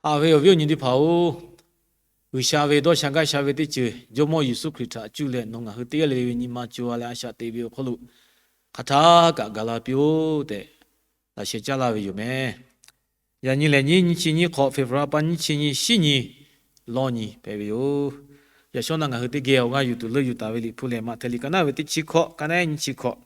Haꞈ ve awˬ viˉ awˬ nyi teˇ hpaˍ-oˬ, G'uiˬsha ve dawˇ sha gaˇ sha ve teˇ ceuˬ Jawˇmawˇ Yeˍsuˆ Hkriꞈ htaꞈ cuˇ leh nawˬ ngaˬ hui teˇ g'aˇ le le ve nyi ma co-a leh a shaꞈ teꞈ ve awˬ hk'aw lo hk'aˬ htaˇ kaꞈ gaˬ la piˇ-oˆ tehꞈ laꞈ sheh caˉ laˇ ve yoˬ meh. Yaꞈ nyi lehˬ nyiˇ nyiˇ chi nyiˇ hk'awꞈ, February pa nyiˇ chi nyi, shiˉ nyi, lawˇ nyi hpehꞈ ve yoˬ. Yaꞈ shawˉ naˆ ngaˬ hui teˇ geh awˬ g'aˇ yuˬ tuˬ leuˇ yuˬ taˍ ve Liꞈ hpu lehˬ, Maꞈhtehˍ liꞈ ka naˆ ve teˇ chi hkawꞈ, ka naˆ nyiˇ chi hkawꞈ.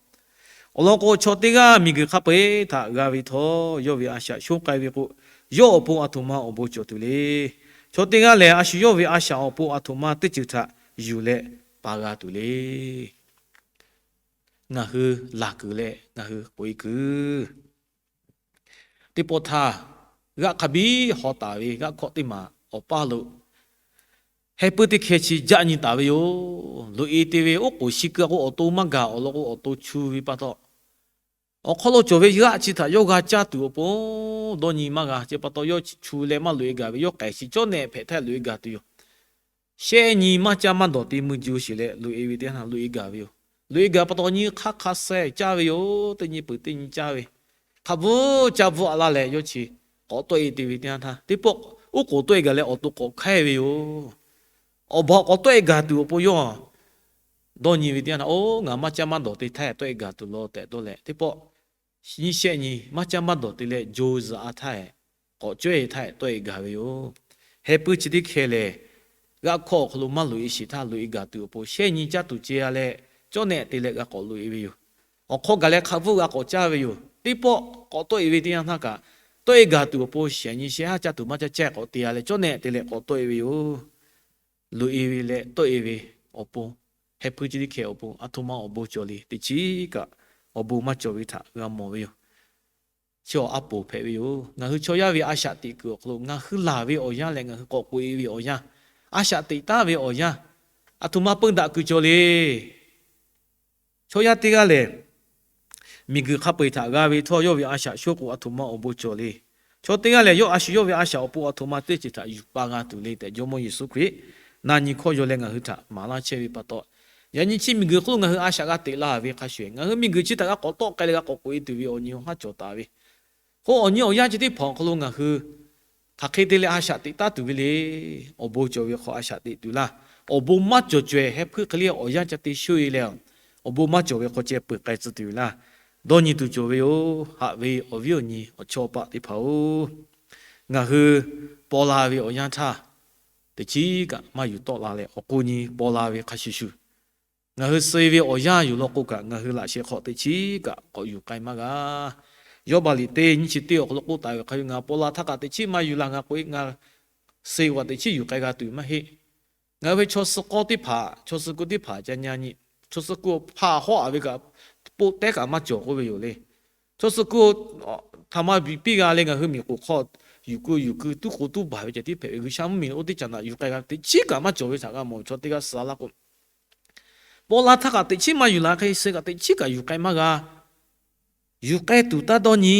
Awˬ lawn k'o, chaw teˇ g'aˇ miˬguiˬ hk'a peu-eˬ htaꞈ g'a ve htawˇ, yawˇ ve a shaꞈ shonˉ k'ai ve k'o, yawˇ awˬ pon a htoꞈ ma awˬ bon cawˬ tuˬ le. Chaw teˇ g'aˇ lehˬ, a shu yawˇ ve a shaꞈ awˬ pon a htoꞈ ma teˇ ceuˬ htaꞈ yuˬ leh pa g'a tuˬ le. Ngaˬ hui laˬ kuiˬ leh ngaˬ hui k'oꞈ-e kuiˬ. Teˇ pawˆ htaˇ, g'aˆ hk'a biˇ haw taˍ ve g'aˆ hkawˆ teˇ maˬ awˬ paˇ lo heh puiˉ teˇ hkeh chi jaˆ nyi taˍ ve yoˬ. Loꞈ-e te ve oˉ k'oˍ shi keu-a k'o, awˬ to maˇ gaˬ awˬ lawn k'o, awˬ to chu ve pa taw, awˬ hk'aw lo cawˬ ve g'aˆ chi htaꞈ yawˇ g'a caˇ tuˬ awˬ pon dawˇ nyi maˇ g'a. Chi pa taw yawˇ chu leh maˇ loꞈ-e gaˬ ve, yawˇ k'ehˬ shiˍ cawˇ nehˆ hpehꞈ htaˇ loꞈ-e gaˬ tuˬ yoˬ. Shehˆ nyi maˇ caˇ maˇ dawˬ te mui ji-o sheˍ leh loꞈ-e ve teˇ yanˇ htaˇ loꞈ-e gaˬ ve yoˬ. Loꞈ-e gaˬ pa taw nyiˇ hk'aˇ hk'a suh caˇ ve yoˬ. Teˇ nyi peuˬ teˇ nyi caˇ ve, hk'a bvuhˇ caˇ bvuhˇ-a laˇ leh yawˇ chi k'awꞈ tawˆ-e te ve teˇ yanˇ htaˇ, teˇ pawˆ oˉ k'oˍ tawˆ-e gaˬ leh awˬ to k'awꞈ hk'aiˇ ve yoˬ. Awˬ baˬ k'awꞈ tawˆ-e gaˬ tuˬ awˬ pon yawˇ dawˇ nyi ve teˇ yanˇ htaˇ, Oˇ, ngaˬ maˇ caˇ maˇ dawˬ te htaˇ tawˆ-e gaˬ tuˬ law tehꞈ dawˇ leh, teˇ pawˆ nyiˇ shehˆ nyi maˇ caˇ maˇ dawˬ te leh jo zuhꞈ-a htaˇ, k'awꞈ cawehˇ htaˇ tawˆ-e gaˬ ve yoˬ. Heh puiˉ chi teˇ hkeh lehˬ, g'aˆ hkawˆ awˬ hk'aw lo maˇ loꞈ-e sheˍ htaˇ loꞈ-e gaˬ tuˬ awˬ pon shehˆ nyi caˇ tuˬ ceh-a leh, cawˇ nehˆ te leh g'a k'awꞈ loꞈ-e ve yoˬ. Awˬ hk'aw gaˬ leh hk'a bvuhˇ g'a k'awꞈ caˇ ve yoˬ. Teˇ pawˆ k'awꞈ tawˆ-e ve teˇ yanˇ htaˇ kaꞈ, tawˆ-e gaˬ tuˬ awˬ pon shehˆ nyi shehˆ haˉ caˇ tuˬ maˇ caˇ ceh k'awꞈ te-a leh cawˇ nehˆ te leh k'awꞈ tawˆ-e ve yoˬ. Loꞈ-e ve leh tawˆ-e ve awˬ pon, heh puiˉ chi teˇ hkeh awˬ pon a htoꞈ ma awˬ bon cawˬ le. Teˇ chiˉ kaꞈ awˬ bon maˇ cawˬ ve htaꞈ g'a mawˬ ve yoˬ. Chi awˬ a poˍ hpehꞈ ve yoˬ. Ngaˬ hui chaw yaˇ ve a shaꞈ teꞈ kuiˬ awˬ hk'aw lo ngaˬ hui laˬ ve awˬ yanˇ leh ngaˬ hui k'awꞈ k'oꞈ-e ve awˬ yanˇ, a shaꞈ teꞈ taˉ ve awˬ yanˇ, a htoꞈ ma peu daꞈ kuiˬ cawˬ le. Chaw yaˇ teˇ g'aˇ lehˬ, miˬguiˬ hk'a peu-eˬ htaꞈ g'a ve htawˇ yawˇ ve a shaꞈ shonˉ k'o a htoꞈ ma awˬ bon cawˬ le. Chaw teˇ g'aˇ lehˬ, yawˇ a shu yawˇ ve a shaꞈ awˬ pon a htoꞈ ma teˇ ceuˬ htaꞈ yuˬ pa g'a tuˬ le tehꞈ Jawˇmawˇ Yeˍsuˆ Hkriꞈ na nyi hkawˇ yaw leh ngaˬ hui htaꞈ maˍ laˇ chehˇ ve pa taw, yaꞈ nyi chi miˬguiˬ hk'oˆ lo ngaˬ hui a shaꞈ g'a teꞈ la ve hk'a shuˍ, ngaˬ hui miˬguiˬ chi htaꞈ g'a k'awꞈ tawˆ k'ai leh g'a k'awꞈ k'oꞈ-e tuˬ ve awˬ nyi awˬ haˉ cawˬ taˍ ve, k'o awˬ nyi awˬ yanˇ chi teˇ hpaˍ awˬ hk'aw lo ngaˬ hui hk'aˬ hk'e te leh a shaꞈ teꞈ taˉ tuˬ ve le. Awˬ bon cawˬ ve hk'aw a shaꞈ teꞈ tuˬ laˇ. Awˬ bon maˇ cawˬ cawehˬ heh hpuiˇ hk'e le awˬ yanˇ ca te shoˆ-e leh, awˬ bon maˇ cawˬ ve hk'aw ceh peuˬ k'ai tcuh tuˬ ve laˇ. Dawˇ nyi tuˬ cawˬ ve yoˬ. Haꞈ ve awˬ viˉ awˬ nyi awˬ chawˇ paˆ teˇ hpaˍ-oˬ, ngaˬ hui paw la ve awˬ yanˇ htaˇ, teˇ chiˉ kaꞈ maˇ yuˬ tawˆ la leh awˬ k'o nyi paw la ve hk'a shuˍ shuˍ, ngaˬ hui suh-e ve awˬ yanˇ yuˬ law k'o kaꞈ, ngaˬ hui laꞈ sheh hk'aw teˇ chiˉ kaꞈ k'awꞈ yuˬ k'ai maˇ g'a. Yawˇbaˆ liꞈ teˇ nyiˇ chi teˇ awˬ hk'aw lo k'oˆ taˍ ve hk'a, ngaˬ paw la htaˇ kaꞈ teˇ chiˉ maˇ yuˬ la, ngaˬ k'oꞈ-e ngaˬ suh-e k'o kaꞈ teˇ chiˉ yuˬ k'ai g'a tuˬ maˇ heˆ. Ngaˬ hui ve chaw suh k'awˇ teˇ hpaˍ, chaw suh ku teˇ hpaˍ ca nyi nyi, chaw suh ku hpaꞈ hawˆ-a ve kaꞈ, poˆ tehˉ kaꞈ maˇ cawˬ k'oˆ ve yoˬ le. Chaw suh ku htaꞈ ma biˬ piˇ g'a leh ngaˬ hui miˬ k'oˍ hk'aw yuˬ ku yuˬ ku tuˉ k'oˍ tuˉ baˬ ve ceh tiˉ hpehꞈ ve, G'uiˬsha mvuhˇmiˬ lo oˇ teˇ caꞈ naꞈ yuˬ k'ai g'a teˇ chiˉ kaꞈ maˇ cawˬ ve htaꞈ g'a mawˬ ve. Chaw teˇ g'aˇ suh laˇ k'o, paw la htaˇ kaꞈ teꞈ chiˉ maˇ yuˬ la hk'e, suh kaꞈ teꞈ chiˉ kaꞈ yuˬ k'ai maˇ g'a. Yuˬ k'ai tuˬ taˇ dawˇ nyi,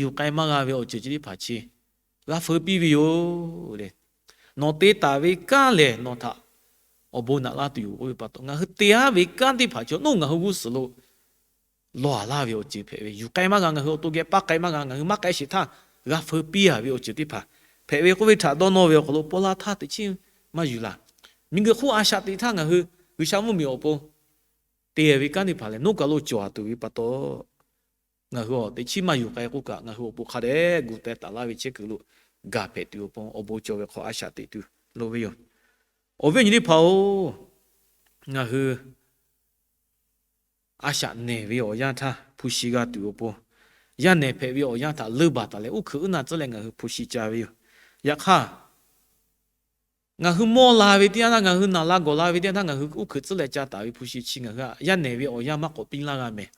yuˬ k'ai maˇ g'a ve awˬ ceuˬ chi teˇ hpaˍ chi g'a feu piˇ ve yoˬ le. Nawˬ te taˍ ve kanˉ lehˬ nawˬ htaꞈ awˬ bon naꞈ laˇ tuˬ yoˬ k'oˆ ve pa taw, ngaˬ hui te-a ve kanˉ teˇ hpaˍ chi awˬ nawˉ ngaˬ hui g'uˇ suhˍ lo lawˬ-a laˇ ve awˬ ceuˬ hpehꞈ ve, yuˬ k'ai maˇ g'a, ngaˬ hui awˬ to geh paˇ k'ai maˇ g'a, ngaˬ hui maˇ k'ai sheˍ htaˇ g'a feu piˇ-a ve awˬ ceuˬ teˇ hpaˍ hpehꞈ ve k'oˆ ve htaꞈ dawˇ nawˇ ve awˬ hk'aw lo paw la htaˇ teꞈ chiˉ maˇ yuˬ la. Miˬguiˬ hk'oˆ a shaꞈ teꞈ htaˇ ngaˬ hui G'uiˬsha mvuhˇmiˬ awˬ pon te ve kanˉ teˇ hpaˍ lehˬ nawˉ kaˬ lo cawˬ-a tuˬ ve pa taw, ngaˬ hui teꞈ chiˉ maˇ yuˬ k'ai k'oˆ kaꞈ, ngaˬ hui awˬ pon hk'a dehꞈ gu teh taˍ laˇ ve chehˇ kuiˬ lo gaˬ hpehꞈ tuˬ awˬ pon awˬ bon cawˬ ve hk'aw a shaꞈ teꞈ tuˬ loˍ ve yoˬ. Awˬ viˉ awˬ nyi teˇ hpaˍ-oˬ, ngaˬ hui a shaꞈ nehˬ ve awˬ yanˇ htaˇ hpu shi g'a tuˬ awˬ pon, yaˇ nehˬ hpehꞈ ve awˬ yanˇ htaꞈ leunˇ baˬ taˍ leh uˉ hkuiꞈ uˉ na tcuhˉ leh ngaˬ hui hpu shi ca ve yoˬ. Yaꞈ hk'aˇ, ngaˬ hui mawˇ la ve teˇ yanˇ htaˇ, ngaˬ hui naˬ la gawˬ la ve teˇ yanˇ htaˇ ngaˬ hui uˉ hkuiꞈ tcuhˉ leh ca taˍ ve hpu shi chi ngaˬ hui yaˇ nehˬ ve awˬ yanˇ maˇ k'awꞈ piˇ laˇ g'a mehˍ.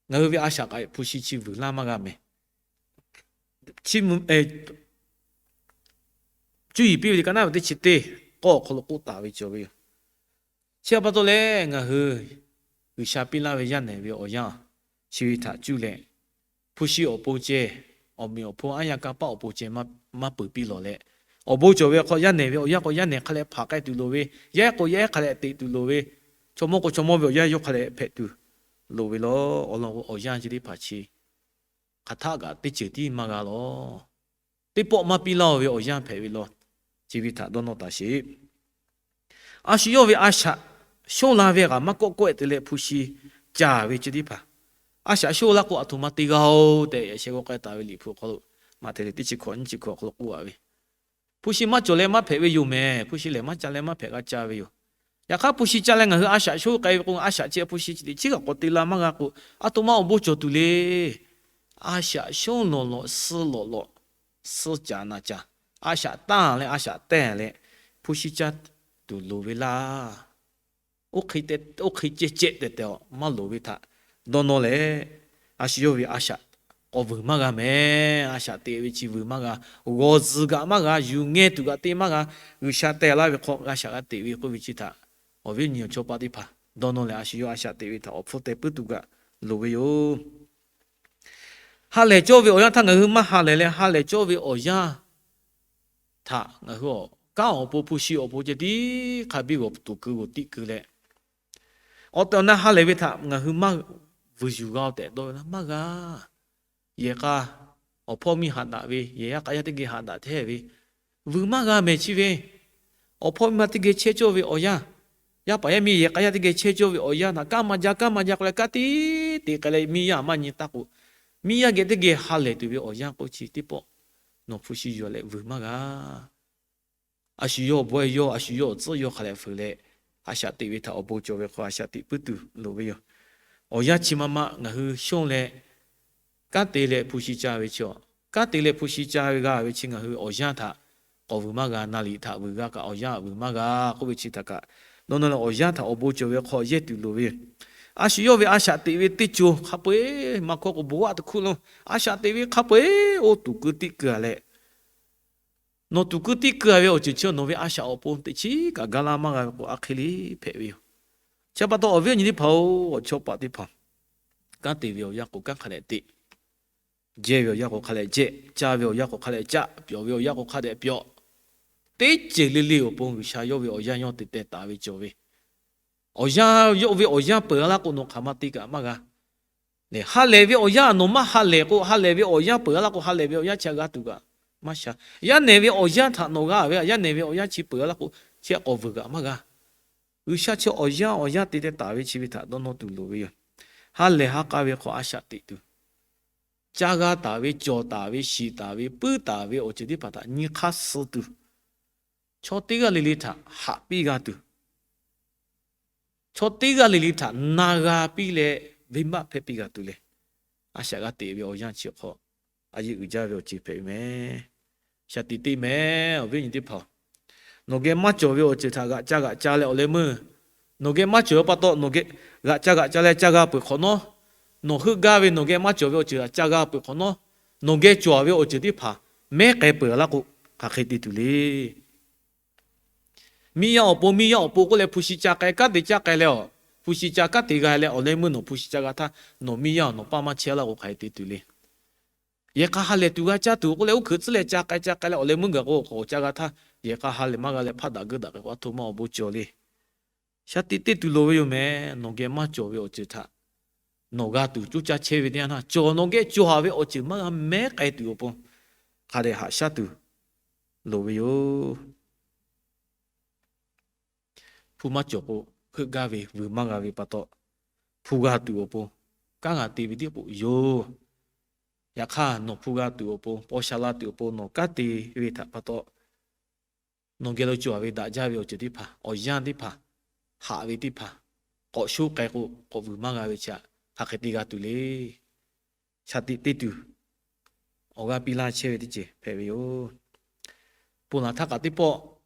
Ngaˬ hui ve a shaꞈ k'ai hpu shi chi vuiˬ laˇ maˇ g'a mehˍ. Cuˇ yiˍ piˇ ve liꞈ ka naˉ ve teˇ chi teˇ k'awˇ awˬ hk'aw lo k'oˆ taˍ ve cawˬ ve yoˬ. Chi pa taw leh ngaˬ hui G'uiˬsha piˇ laˇ ve yaˇ nehˬ ve awˬ yanˇ chi ve htaꞈ cuˇ leh, hpu shi awˬ pon ceh, awˬ meꞈ awˬ hponˇ aˉ yanˇ kanˇ paˆ awˬ pon ceh maˇ peuˬ piˇ lawˬ leh, awˬ bon cawˬ ve hk'aw yaˇ nehˬ ve awˬ yanˇ k'o yaˇ nehˬ hk'a leh hpanˍ k'ai tuˬ loˍ ve, yaˇ ehˉ k'o yaˇ ehˉ hk'a leh teꞈ tuˬ loˍ ve, chaw mawˇ k'o chaw mawˇ ve awˬ yanˇ yawˇ hk'a leh hpehꞈ tuˬ loˍ ve lawˬ. Awˬ lawn k'o awˬ yanˇ chi teˇ hpaˍ chi hk'aˬ htaˆ kaꞈ teˇ ceuˬ tiˉ maˇ g'a lawˬ. teˇ pawˆ maˇ piˇ laˇ-oˬ ve awˬ yanˇ hpehꞈ ve law. Chi ve htaꞈ dawˇ nawˇ taˍ sheˍ. A shu yawˇ ve a shaꞈ shonˇ la ve kaꞈ maˇ kawˆ kawehˆ te leh hpu shi ca ve chi teˇ hpaˍ, a shaꞈ shonˇ laˇ k'o, aˬ htoꞈ ma te g'a-oˬ tehꞈ, yaꞈ sheh g'aw k'ai taˍ ve Liꞈ hpu awˬ hk'aw lo, Maꞈhtehˍ teˇ chi hkawꞈ nyiˇ chi hkawꞈ awˬ hk'aw lo k'oˆ a ve, hpu shi maˇ cawˬ leh maˇ hpehꞈ ve yoˬ mehˍ. Hpu shi lehˬ maˇ ca leh maˇ hpehꞈ g'a ca ve yoˬ. Yaꞈ hk'aˇ hpu shi ca leh ngaˬ hui a shaꞈ shonˇ k'ai ve k'o, a shaꞈ chi hpu shi chi teꞈ chiˉ kaꞈ k'awꞈ te la maˇ g'a k'o, aˬ htoꞈ ma awˬ bon cawˬ tuˬ le. A shaꞈ shonˇ lawˬ lawꞈ, suh lawꞈ lawꞈ, suh caˍ na caˍ, a shaꞈ tanˇ leh a shaꞈ tehˇ leh hpu shi ca tuˬ loˍ ve laˇ. Oˇ hk'e ceh ceh tehꞈ tehꞈ maˇ loˍ ve htaꞈ dawˇ nawˇ leh, a shu yawˇ ve a shaꞈ k'awꞈ vuiˬ maˇ g'a mehˍ. A shaꞈ teꞈ ve chi vuiˬ maˇ g'a, g'awˬ zuhˬ kaꞈ maˇ g'a, yuˬ ngeh tuˬ kaꞈ te maˇ g'a. G'uiˬsha teh laˇ ve hk'aw g'a shaꞈ g'a teꞈ ve k'oˆ ve chi htaꞈ, awˬ viˉ awˬ nyi awˬ chawˇ paˆ teˇ hpaˍ dawˇ nawˇ leh, a shu yawˇ a shaꞈ teꞈ ve htaꞈ awˬ hpfuhˇ teh puiˉ tuˬ kaꞈ loˍ ve yoˬ. Ha lehˬ cawˇ ve awˬ yanˇ htaˇ ngaˬ hui maˇ ha lehˬ leh, ha lehˬ cawˇ ve awˬ yanˇ htaꞈ ngaˬ hui awˬ kanˉ awˬ pon, hpu shi awˬ pon ceh tiˉ hk'a biˇ g'awˬ tuˬ keu g'oˬ tiˆ keu leh, awˬ tehˬ awˬ na ha lehˬ ve htaꞈ ngaˬ hui maˇ vuiˬ yuˬ g'a-oˬ tehꞈ dawˇ ve laˇ maˇ g'a. Yehˬ k'a awˬ hpawˇ miˇ haꞈ daꞈ ve, yehˬ yaˇ k'a yaˇ teˇ geh haꞈ daꞈ hteˇ ve, vuiˬ maˇ g'a mehˍ chi ve. Awˬ hpawˇ miˇ ma teˇ geh chehˇ cawˇ ve awˬ yanˇ, yaˇ paˍ yaˇ miˇ yehˬ k'a yaˇ teˇ geh chehˇ cawˇ ve awˬ yanˇ htaꞈ kanˉ maˇ jaˇ, kanˉ maˇ jaˇ k'oˆ leh kanˉ tiˉ te k'ai leh miˇ yaˇ maˇ nyi taˇ k'o, miˇ yaˇ geh teˇ geh ha lehˬ tuˬ ve awˬ yanˇ k'oˆ chi teˇ pawˆ nawˬ hpu shi yuˬ leh vuiˬ maˇ g'a. A shu yawˇ awˬ bawehˇ yawˇ, a shu yawˇ awˬ tcuhˉ yawˇ hk'a leh fuiˍ leh, a shaꞈ teꞈ ve htaꞈ awˬ bon cawˬ ve hk'aw a shaꞈ teꞈ puiˉ tuˬ loˍ ve yoˬ. Awˬ yanˇ chi ma ma ngaˬ hui shonˇ leh kanˉ te leh hpu shi ca ve chi, kanˉ te leh hpu shi ca ve g'a ve chi ngaˬ hui awˬ yanˇ htaꞈ k'awꞈ vuiˬ maˇ g'a. Naˍ liꞈ htaꞈ vuiˬ g'a kaꞈ awˬ yanˇ vuiˬ maˇ g'a k'oˆ ve chi htaꞈ kaꞈ, nawˬ nawˬ lehˬ awˬ yanˇ htaꞈ awˬ bon cawˬ ve hk'aw yehˇ tuˬ loˍ ve yoˬ. A shu yawˇ ve a shaꞈ teꞈ ve teˇ co hk'a peu-eˬ maˇ hkawˇ k'o bon g'aˇ teꞈ hkuˆ lo, a shaꞈ teꞈ ve hk'a peu-eˬ oˇ tuˬ keu tiˆ keu a leh, nawˬ tuˬ keu tiˆ keu a ve awˬ ceuˬ chi nawˬ ve a shaꞈ awˬ pon teꞈ chiˉ kaꞈ ga laˇ maˇ g'a ve k'o, a hk'e le hpehꞈ ve yoˬ. Chi pa taw awˬ viˉ awˬ nyi teˇ hpaˍ-oˬ, awˬ chawˇ paˆ teˇ hpaˍ, kanˉ te ve awˬ yanˇ k'o kanˉ hk'a dehꞈ teꞈ, jehˇ ve awˬ yanˇ k'o hk'a dehꞈ jehˇ, caˇ ve awˬ yanˇ k'o hk'a dehꞈ caˇ, pyawˬ ve awˬ yanˇ k'o hk'a dehꞈ pyawˬ. Teˇ ceuˬ le le awˬ pon G'uiˬsha yawˇ ve awˬ yanˇ yawˇ te teh taˍ ve cawˬ ve. Awˬ yanˇ yawˇ ve awˬ yanˇ peuˬ a laˇ k'o nawˬ hk'aˬ ma te kaꞈ maˇ g'a. Lehˬ ha lehˬ ve awˬ yanˇ nawˬ maˇ ha lehˬ k'o, ha lehˬ ve awˬ yanˇ peuˬ a laˇ k'o, ha lehˬ ve awˬ yanˇ chi a g'a tuˬ kaꞈ maˇ sha. Yaˇ nehˬ ve awˬ yanˇ htaꞈ nawˬ g'a ve, yaˇ nehˬ ve awˬ yanˇ chi peuˬ a laˇ k'o, chi a k'awꞈ vuiˬ kaꞈ maˇ g'a. G'uiˬsha chi awˬ yanˇ awˬ yanˇ te teh taˍ ve chi ve htaꞈ dawˇ nawˇ tuˬ loˍ ve yoˬ. Ha lehˬ ha k'a ve hk'aw a shaꞈ teꞈ tuˬ, ca g'a taˍ ve, cawˬ taˍ ve, shiˍ taˍ ve, puiˉ taˍ ve awˬ ceuˬ teˇ hpaˍ htaꞈ nyi hk'aˇ suh tuˬ, chaw teˇ g'aˇ le le htaꞈ haꞈ piˇ g'a tuˬ, chaw teˇ g'aˇ le le htaꞈ na g'a piˇ leh venˇbaˆ hpehˇ piˇ g'a tuˬ leh, a shaꞈ g'a teꞈ ve awˬ yanˇ chi hk'aw a yeˇ uiˍ jaˇ ve awˬ ceuˬ hpehꞈ ve mehˍ. Shaˍ tiꞈ te mehˍ. Awˬ viˉ awˬ nyi teˇ hpaˍ, nawˬ geh maˇ cawˬ ve awˬ ceuˬ htaꞈ g'aꞈ ca g'aꞈ ca leh awˬ leh meuˇ, nawˬ geh maˇ cawˬ ve pa taw nawˬ geh g'aꞈ ca g'aꞈ ca leh ca g'a peuˬ hk'awꞈ nawˉ, nawˬ heuˆ gaˇ ve nawˬ geh maˇ cawˬ ve awˬ ceuˬ htaꞈ ca g'a peuˬ hk'awꞈ nawˉ, nawˬ geh cawˬ ve awˬ ceuˬ teˇ hpaˍ mehˉ k'ai peuˬ a laˇ k'o, hk'aˬ hk'e te tuˬ le. Miˇ yaˇ awˬ pon miˇ yaˇ awˬ pon k'oˆ leh hpu shi ca k'ai, kanˉ te caˇ k'ai leh a, hpu shi ca kanˉ te g'a leh awˬ leh meuˇ nawˬ hpu shi ca g'a htaˇ, nawˬ miˇ yaˇ nawˬ paˇ maˇ chehˇ laˇ k'o hk'aˬ hk'e te tuˬ le. Yehˬ k'a ha lehˬ tuˬ g'a caˇ tuˬ k'oˆ leh uˉ hkeuꞈ tcuhˉ leh ca k'ai ca k'ai leh awˬ leh meuˇ gaˬ k'o k'awꞈ ca g'a htaˇ, yehˬ k'a ha lehˬ maˇ g'a leh hpaˆ daꞈ geuˆ daꞈ k'ai k'o a htoꞈ ma awˬ bon cawˬ le. Shaˍ tiꞈ te tuˬ loˍ ve yoˬ mehˍ. Nawˬ geh maˇ cawˬ ve awˬ ceuˬ htaꞈ nawˬ g'a tuˬ coˇ caˇ chehˇ ve teˇ yanˇ htaˇ, cawˬ nawˬ geh cawˬ a ve awˬ ceuˬ maˇ g'a mehˉ k'ai tuˬ awˬ pon hk'a dehꞈ haꞈ shaˉ tuˬ loˍ ve yoˬ. Hpu maˇ cawˬ k'o, heuˆ gaˇ ve vuiˬ maˇ g'a ve pa taw, hpu g'a tuˬ awˬ pon kanˉ g'a te ve tiˉ k'o yoˬ. Yaꞈ hk'aˇ nawˬ hpu g'a tuˬ awˬ pon, paw sha la tuˬ awˬ pon nawˬ kanˉ te ve htaꞈ pa taw, nawˬ geh lo cawˬ ve daꞈ jaˇ ve awˬ ceuˬ teˇ hpaˍ, awˬ yanˇ teˇ hpaˍ, haꞈ ve teˇ hpaˍ, k'awꞈ shoˉ k'ai k'o k'awꞈ vuiˬ maˇ g'a ve chi htaꞈ hk'aˬ hk'e te g'a tuˬ le. Shaˍ tiꞈ te tuˬ awˬ g'aˇ piˇ laˇ chehˇ ve teˇ ceuˬ hpehꞈ ve yoˬ. Ponˬ laˬ htaˇ kaꞈ teˇ pawˆ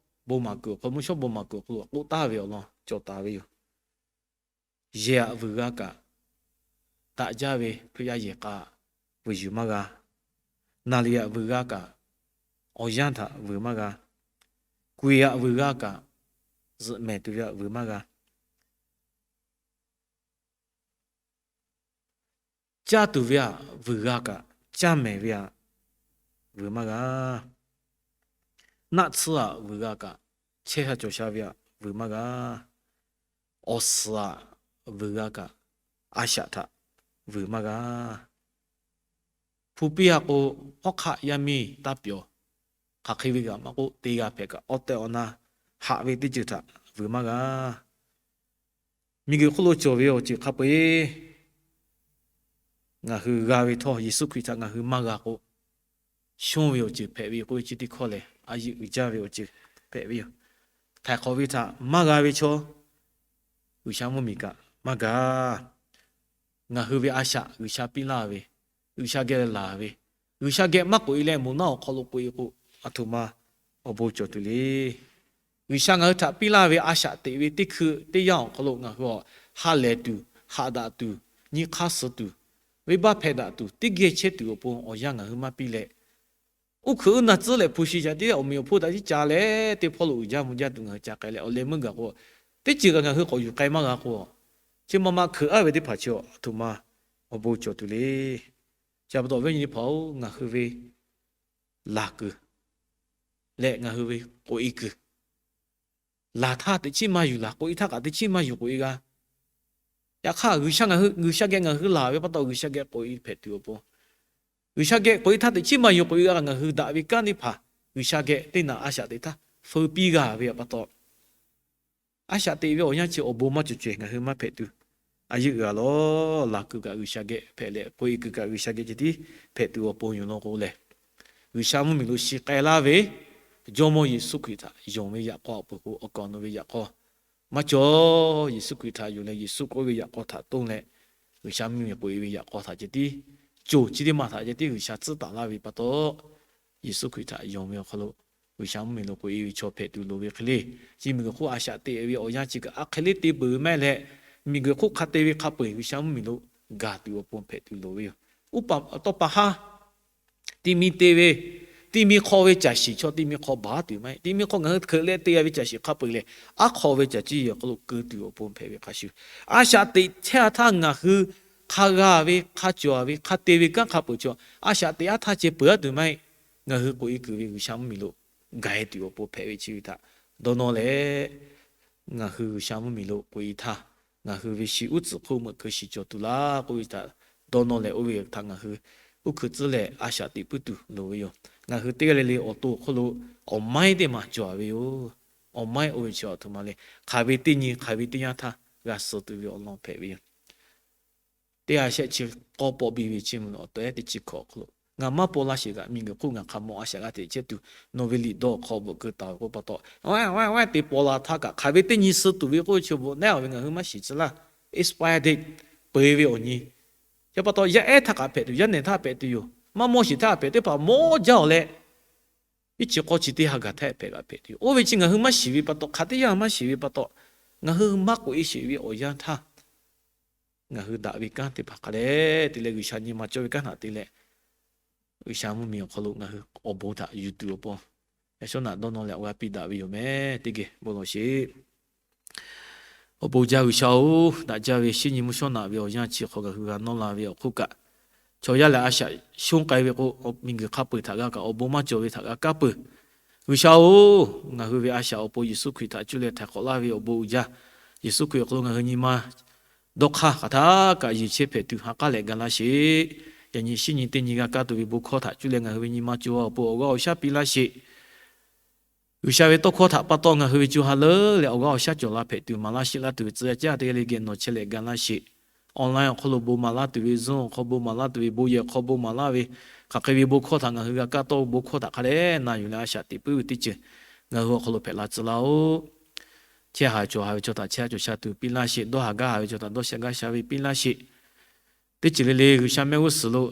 bon maˍ kuiˬ awˬ hk'aw, mvuhˇ shawˉ bon maˍ kuiˬ awˬ hk'aw lo k'oˆ taˍ ve awˬ lawn cawˬ taˍ ve yoˬ. Yehˬ aꞈ vuiˬ g'a kaꞈ, daꞈ jaˇ ve Hkriꞈ yaˇ yehˬ k'a vuiˬ yuˬ maˇ g'a. Naˍ liꞈ aꞈ vuiˬ g'a kaꞈ, awˬ yanˇ htaꞈ vuiˬ maˇ g'a. Kuiˬ aꞈ vuiˬ g'a kaꞈ, zuhꞈ mehˍ tuˬ ve aꞈ vuiˬ maˇ g'a. Caˇ tuˬ ve aꞈ vuiˬ g'a kaꞈ, caˇ mehˍ ve aꞈ vuiˬ maˇ g'a. Naˆ tsuhˇ aꞈ vuiˬ g'a kaꞈ, chehˇ sha cawˬ sha ve aꞈ vuiˬ maˇ g'a. Awˬ suhˍ aꞈ vuiˬ g'a kaꞈ, a shaꞈ htaꞈ vuiˬ maˇ g'a. Hpu piˇ a k'o, hawˉ hk'aˆ yaˇ miˇ taˇ pyawˬ, hk'aˬ hk'e ve kaꞈ maˇ k'oˆ, teˇ g'aˇ hpehꞈ kaꞈ awˬ tehˬ awˬ na haꞈ ve teˇ ceuˬ htaꞈ vuiˬ maˇ g'a. Miˬguiˬ hk'oˆ lo cawˬ ve awˬ ceuˬ hk'a peu-eˬ ngaˬ hui g'a ve htawˇ, Yeˍsuˆ Hkriꞈ htaꞈ ngaˬ hui maˇ g'a k'o, shonˇ ve awˬ ceuˬ hpehꞈ ve k'oˆ ve chi teˇ hkawˇ lehˬ, a yeˇ uiˍ jaˇ ve awˬ ceuˬ hpehꞈ ve yoˬ. Htaiˍ hk'awꞈ ve htaꞈ maˇ g'a ve chaw, G'uiˬsha mvuhˇmiˬ kaꞈ maˇ gaˬ. Ngaˬ hui ve a shaꞈ G'uiˬsha piˇ laˇ ve, G'uiˬsha geh laˬ ve, G'uiˬsha geh maˇ k'oꞈ-e leh moˍ naˉ awˬ hk'aw lo k'oꞈ-e k'o, aˬ htoꞈ ma awˬ bon cawˬ tuˬ le. G'uiˬsha ngaˬ hui htaꞈ piˇ laˇ ve a shaꞈ teꞈ ve teˇ hkui teˇ yanˇ awˬ hk'aw lo ngaˬ hui a ha lehˬ tuˬ, haꞈ daꞈ tuˬ, nyi hk'aˇ suh tuˬ, venˇbaˆ hpehˇ daꞈ tuˬ, teˇ geh chehˇ tuˬ awˬ pon awˬ yanˇ ngaˬ hui maˇ piˇ leh, uˉ hkuiꞈ uˉ naˬ tcuhˉ leh hpu shi shaˍ tiˉ awˬ meꞈ awˬ hponˇ htaꞈ ciˉ ca leh teˇ hpawˇ lo uiˍ jaˇ mvuh jaˇ tuˬ ngaˬ hui ca k'ai leh awˬ leh meuˇ gaˬ k'o, teˇ ceuˬ kaꞈ ngaˬ hui k'awꞈ yuˬ k'ai maˇ g'a k'o, chi ma ma hkeuꞈ aˉ ve teˇ hpaˍ chi aˬ htoꞈ ma awˬ bon cawˬ tuˬ le. Chi pa taw awˬ viˉ awˬ nyi teˇ hpaˍ-oˬ, ngaˬ hui ve laˬ kuiˬ leh ngaˬ hui ve k'oꞈ-e kuiˬ, laˬ htaˇ teꞈ chiˉ maˇ yuˬ laˬ, k'oꞈ-e htaˇ kaꞈ teꞈ chiˉ maˇ yuˬ k'oꞈ-e g'a. Yaꞈ hk'aˇ G'uiˬsha ngaˬ hui, G'uiˬsha geh ngaˬ hui laˬ ve pa taw G'uiˬsha geh k'oꞈ-e hpehꞈ tuˬ awˬ pon, G'uiˬsha geh k'oꞈ-e htaˇ teꞈ chiˉ maˇ yuˬ k'oꞈ-e g'a kaꞈ ngaˬ hui daꞈ ve kanˉ teˇ hpaˍ G'uiˬsha geh teˇ naꞈ a shaꞈ teꞈ htaˇ feu piˇ g'a ve pa taw, a shaꞈ teꞈ ve awˬ yanˇ chi awˬ bon maˇ cawˬ caweh ngaˬ hui maˇ hpehꞈ tuˬ, a yeˇ uiˍ a lawˬ. Laˬ kuiˬ kaꞈ G'uiˬsha geh hpehꞈ leh k'oꞈ-e kuiˬ kaꞈ G'uiˬsha geh ceh tiˉ hpehꞈ tuˬ awˬ pon yoˬ law k'o lehˬ, G'uiˬsha mvuhˇmiˬ lo shi k'ai laˇ ve Jawˇmawˇ Yeˍsuˆ Hkriꞈ htaꞈ yonˍ ve yaꞈ k'aw awˬ pon k'o, awˬ kaˍ awˬ nu ve yaꞈ k'aw maˇ cawˬ. Yeˍsuˆ Hkriꞈ htaꞈ yonˍ leh Yeˍsuˆ k'oˆ ve yaꞈ k'aw htaꞈ toˇ leh, G'uiˬsha mvuhˇmiˬ k'oꞈ-e ve yaꞈ k'aw htaꞈ ceh tiˉ, coˬ chi teˇ maˬ htaꞈ ceh tiˉ G'uiˬsha tcuhˉ taˍ laˇ ve pa taw, Yeˍsuˆ Hkriꞈ htaꞈ yonˍ ve awˬ hk'aw lo G'uiˬsha mvuhˇmiˬ lo k'oꞈ-e ve chaw hpehꞈ tuˬ loˍ ve hk'e le. Chi miˬguiˬ hk'oˆ a shaꞈ teꞈ ve awˬ yanˇ chi kaꞈ a hk'e le te peuˬ ve maˇ heˆ leh, miˬguiˬ hk'oˆ hk'a te ve hk'a peu-eˬ G'uiˬsha mvuhˇmiˬ lo gaˬ tuˬ awˬ pon hpehꞈ tuˬ loˍ ve yoˬ. Uˉ paˍ tawˇ pa haˉ ti mi te ve, ti mi hk'aw ve caˬ shiˍ chaw ti mi hk'aw baˬ tuˬ maˇ heˆ. Ti mi hk'aw ngaˬ hui hkeuꞈ leh te g'a ve caˬ shiˍ hk'a peu-eˬ lehˬ, aˉ hk'aw ve caˬ ciˇ yehˬ awˬ hk'aw lo keu tuˬ awˬ pon hpehꞈ ve hk'a shuˍ, a shaꞈ teꞈ chehˇ a htaˇ ngaˬ hui hk'a g'a ve, hk'a cawˬ ve, hk'a te ve kanˉ hk'a peu-eˬ chaw a shaꞈ teꞈ aˉ htaˇ ceh peuˬ aˉ tuˬ maˇ heˆ. Ngaˬ hui k'oꞈ-e kuiˬ ve G'uiˬsha mvuhˇmiˬ lo gaˬ-e tuˬ awˬ pon hpehꞈ ve chi ve htaꞈ dawˇ nawˇ leh, ngaˬ hui G'uiˬsha mvuhˇmiˬ lo k'oꞈ-e htaˇ, ngaˬ hui ve shi uˉ tcuhˍ hk'oˆ meuꞈ keu shiˍ cawˬ tuˬ laˇ k'oˆ ve htaꞈ dawˇ nawˇ leh, oˇ ve htaꞈ ngaˬ hui uˉ hkui tcuhˉ leh a shaꞈ teꞈ puiˉ tuˬ loˍ ve yoˬ. Ngaˬ hui teˇ g'aˇ le le awˬ to awˬ hk'oˆ lo awˬ maiˉ teˇ maˬ cawˬ ve yoˬ. Awˬ maiˉ oˇ ve chi aˬ htoꞈ ma le, hk'aˬ ve teˇ nyi hk'aˬ ve teˇ yanˇ htaˇ g'a suh tuˬ ve awˬ lawn hpehꞈ ve yoˬ. Teˇ g'aˇ shehˆ chi k'awˇ pawˆ biˇ ve chi mvuhˇ awˬ tehˉ teˇ chi hkawꞈ awˬ hk'aw lo, ngaˬ maˇ paw laˇ sheˍ kaꞈ miˬguiˬ hk'oˆ ngaˬ hk'a mawˬ a shaꞈ g'a teꞈ chehˇ tuˬ, nawˬ ve liꞈ dawˇ awˬ hk'aw bvuhꞈ keu taˍ ve k'oˆ pa taw, a te paw la htaˇ kaꞈ hk'aˬ ve teˇ nyi suh tuˬ ve k'oˆ ve chi awˬ bon naˉ-oˬ ve ngaˬ hui maˇ shiˍ tcuh laˇ. Expired date peuˬ ve awˬ nyi. Chi pa taw yaˇ ehˉ htaˇ kaꞈ hpehꞈ tuˬ, yaˇ nehˬ htaˇ hpehꞈ tuˬ yoˬ. Maˇ mawˇ sheˍ htaˇ hpehꞈ teˇ hpaˍ mawˇ jaˇ-oˬ leh, iˉ chi k'awˇ chi teˇ ha gaˬ htaˇ hpehꞈ g'a hpehꞈ tuˬ yoˬ. Oˇ ve chi ngaˬ hui maˇ shiˍ ve pa taw, hk'aˬ teˇ yanˇ maˇ shiˍ ve pa taw, ngaˬ hui maˇ k'oꞈ-e sheˍ ve awˬ yanˇ htaˇ, ngaˬ hui daꞈ ve kanˉ teˇ hpaˍ hk'a dehꞈ te leh G'uiˬsha nyi ma cawˇ ve kanˉ htaꞈ te leh, G'uiˬsha mvuhˇmiˬ awˬ hk'aw lo ngaˬ hui awˬ bon htaꞈ yuˬ tuˬ awˬ pon, yaꞈ shawˉ naꞈ dawˇ nawˇ leh awˬ g'aˇ piˇ daꞈ ve yoˬ meh. Teˇ geh bon lawˬ sheˍ. Awˬ bon jaˇ G'uiˬsha-oˬ, daꞈ jaˇ ve shinˉ nyi mvuhˇ shawˉ naꞈ ve awˬ yanˇ chi hk'aw ngaˬ hui g'a nawˇ la ve awˬ hk'oˆ kaꞈ, chaw yaˇ lehˬ a shaꞈ shonˇ k'ai ve k'o, miˬguiˬ hk'a peu-eˬ htaꞈ g'a kaꞈ awˬ bon maˇ cawˬ ve htaꞈ g'a kaˇ peuˬ. G'uiˬsha-oˬ, ngaˬ hui ve a shaꞈ awˬ pon Yeˍsuˆ Hkriꞈ htaꞈ cuˇ leh htaiˍ hk'awꞈ laˇ ve awˬ bon uiˍ jaˇ. Yeˍsuˆ Hkriꞈ awˬ hk'aw lo ngaˬ hui nyi ma dawˇ hk'aˇ hk'aˬ htaˇ kaꞈ yeˬ chehˇ hpehꞈ tuˬ ha k'aˉ leh ga laˇ sheˍ. Yaꞈ nyi shinˉ nyi teˇ nyi g'a kaˇ tuˬ ve bon hkawˇ htaꞈ cuˇ leh ngaˬ hui ve nyi ma co ha awˬ pon awˬ g'aˇ awˬ shaˉ piˇ laˇ sheˍ. G'uiˬsha ve tawˇ hkawˇ htaꞈ pa taw ngaˬ hui ve co ha leuˉ leh awˬ g'aˇ awˬ shaˉ cawˬ la hpehꞈ tuˬ maˍ laˇ sheˍ laˇ tuˬ ve tcuh yaˇ caˉ teˇ g'aˇ le geh nawˬ chehˇ leh ga laˇ sheˍ. Online awˬ hk'aw lo bon maˍ laˇ tuˬ ve, Zoom awˬ hk'aw bon maˍ laˇ tuˬ ve, bon yehˬ hk'aw bon maˍ laˇ ve, hk'aˬ hk'e ve bon hkawˇ htaꞈ ngaˬ hui g'a kaˇ tawˇ bon hkawˇ htaꞈ hk'a dehꞈ na yuˬ leh a shaꞈ teꞈ puiˉ ve teˇ ceuˬ ngaˬ hui awˬ hk'aw lo hpehꞈ la tcuh laˇ-oˆ. Chehˇ haˍ cawˬ haˍ ve chaw htaꞈ chehˇ haˍ cawˬ sha tuˬ piˇ laˇ sheˍ. Dawˇ haˍ gaˇ haˍ ve chaw htaꞈ dawˇ sha gaˇ sha ve piˇ laˇ sheˍ. Teˇ ceuˬ le le G'uiˬsha mehˆ g'uˇ suhˍ lo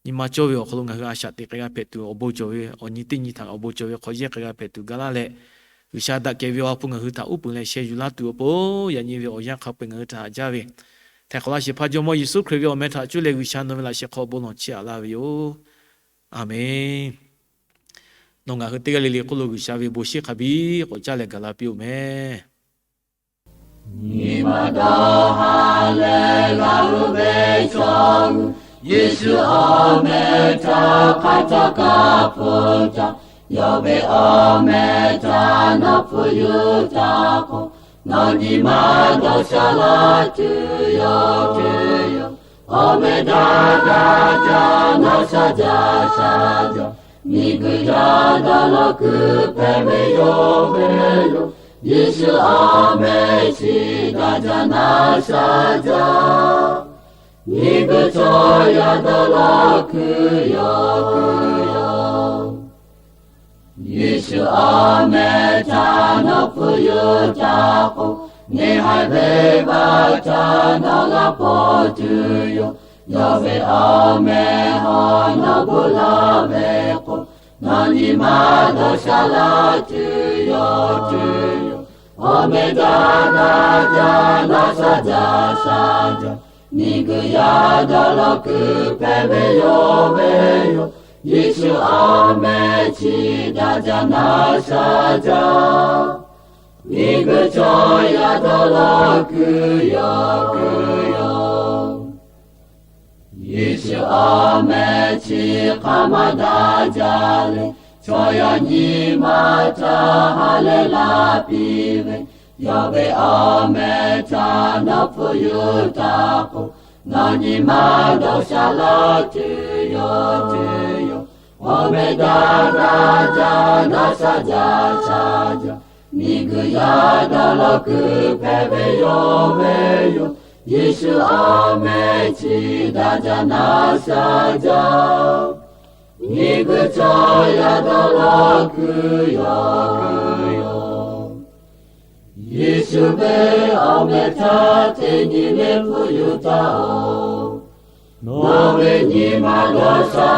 nyi ma cawˇ ve awˬ hk'aw lo ngaˬ hui a shaꞈ teꞈ k'ai g'a hpehꞈ tuˬ, awˬ bon cawˬ ve awˬ nyi teˇ nyi htaꞈ awˬ bon cawˬ ve hk'aw yehˇ k'ai g'a hpehꞈ tuˬ ga laˇ leh, G'uiˬsha daꞈ kehˬ ve awˬ ha hpu ngaˬ hui htaꞈ uˉ peunˍ leh sheh yuˬ laˇ tuˬ awˬ pon, yaꞈ nyi ve awˬ yanˇ hk'a peu-eˬ ngaˬ hui htaꞈ haꞈ jaˇ ve, htaiˍ hk'awꞈ laˇ sheˍ hpaˇ Jawˇmawˇ Yeˍsuˆ Hkriꞈ ve awˬ meh htaꞈ cuˇ leh G'uiˬsha nawˬ ve laꞈ sheh hk'aw bon lawˬ chehˇ aꞈ laˇ ve yoˬ. Aˬmenˍ. Nawˬ ngaˬ hui teˇ g'aˇ le le hk'oˆ lo G'uiˬsha ve bon shiˉ hk'a biˇ k'awꞈ caˇ leh gaˬ la piˇ-oˬ meh. Nyi ma dawˇ ha leh g'a uˉ ve chaw hui, Yeˍsuˆ awˬ meh htaꞈ hk'a caˇ kaꞈ hpu caˇ, yawˇ ve awˬ meh htaꞈ nawˬ hpu yuˬ taˍ k'o, nawˬ nyi ma dawˇ sha laˇ tuˬ yoˬ, tuˬ yoˬ. Awˬ meh daꞈ daꞈ caˇ, nawˬ sha jaˇ sha jaˇ. Miˬguiˬ yaˇ dawˇ law kuiˬ hpehꞈ ve yoˬ ve yoˬ. Yeˍsuˆ awˬ meh chi daꞈ jaˇ naˍ shaˍ jaˇ. Miˬguiˬ chaw yaˇ dawˇ law kuiˬ yoˬ, kuiˬ yoˬ. Yeˍsuˆ awˬ meh htaꞈ nawˬ hpu yuˬ taˍ k'o, neˇ haiˬ venˇ baˆ htaꞈ nawˬ g'a hpaw tuˬ yoˬ. Yawˇ ve awˬ meh hawˬ nawˬ gu laˇ ve k'o, nawˬ nyi ma dawˇ sha laˇ tuˬ yoˬ, tuˬ yoˬ. Awˬ meh daꞈ daꞈ jaˇ, naˍ shaˍ jaˇ, shaˍ jaˇ. Miˬguiˬ yaˇ dawˇ law kuiˬ hpehꞈ ve yoˬ, ve yoˬ. Yeˍsuˆ awˬ meh chi daꞈ jaˇ naˍ shaˍ jaˇ. Miˬguiˬ chaw yaˇ dawˇ law kuiˬ yoˬ, kuiˬ yoˬ. Yeˍsuˆ awˬ meh chi hk'a maˇ daꞈ jaˇ leh, chaw yaˇ nyi ma htaꞈ ha lehˬ laˇ piˇ ve, yawˇ ve awˬ meh htaꞈ nawˬ hpu yuˬ taˍ k'o, nawˬ nyi ma dawˇ sha laˇ tuˬ yoˬ, tuˬ yoˬ. Awˬ meh daꞈ daꞈ jaˇ, naˍ shaˍ jaˇ, shaˍ jaˇ. Miˬguiˬ yaˇ dawˇ law kuiˬ hpehꞈ ve yoˬ, ve yoˬ. Yeˍsuˆ awˬ meh chi daꞈ jaˇ naˍ shaˍ jaˇ. Miˬguiˬ chaw yaˇ dawˇ law kuiˬ yoˬ, kuiˬ yoˬ. Yeˍsuˆ ve awˬ meh htaꞈ teˇ nyi le hpu yuˬ taˍ-oˬ. Nawˬ ve nyi ma dawˇ sha